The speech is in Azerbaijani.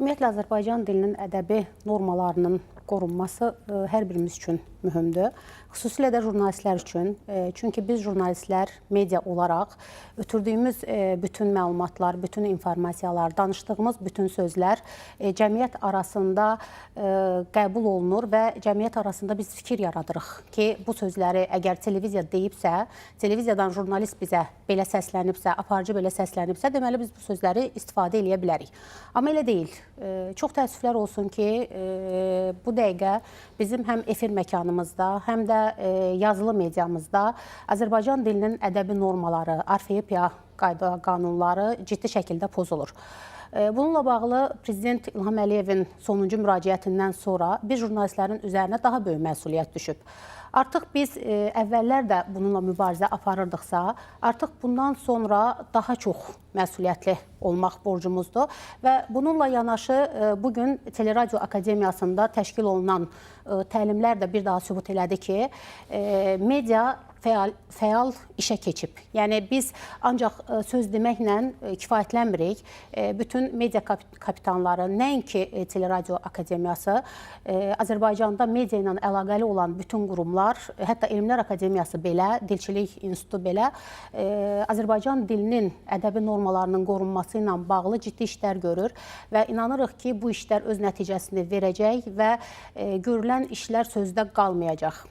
Ümumiyyətlə, Azərbaycan dilinin ədəbi normalarının qorunması hər birimiz üçün mühümdür. Xüsusilə də jurnalistlər üçün. Çünki biz jurnalistlər media olaraq ötürdüyümüz bütün məlumatlar, bütün informasiyalar, danışdığımız bütün sözlər cəmiyyət arasında qəbul olunur və cəmiyyət arasında biz fikir yaradırıq ki, bu sözləri əgər televiziya deyibsə, televiziyadan jurnalist bizə belə səslənibsə, aparıcı belə səslənibsə, deməli biz bu sözləri istifadə eləyə bilərik. Amma elə deyil. Çox təəssüflər olsun ki, bu dəqiqə bizim həm efir məkanımızda, həm də yazılı mediamızda Azərbaycan dilinin ədəbi normaları, orfoepiya qayda qanunları ciddi şəkildə pozulur. Bununla bağlı Prezident İlham Əliyevin sonuncu müraciətindən sonra biz jurnalistlərin üzərinə daha böyük məsuliyyət düşüb. Artıq biz əvvəllər də bununla mübarizə aparırdıqsa, artıq bundan sonra daha çox məsuliyyətli olmaq borcumuzdur və bununla yanaşı bu gün Teleradio Akademiyasında təşkil olunan təlimlər də bir daha sübut elədi ki, media fəal işə keçib. Yəni biz ancaq söz deməklə kifayətlənmirik. Bütün media kapitanları, nəinki Teleradio Akademiyası, Azərbaycanda media ilə əlaqəli olan bütün qurumlar, hətta Elmlər Akademiyası belə, Dilçilik İnstitutu belə Azərbaycan dilinin ədəbi normalarının qorunması ilə bağlı ciddi işlər görür və inanırıq ki, bu işlər öz nəticəsini verəcək və görülən işlər sözdə qalmayacaq.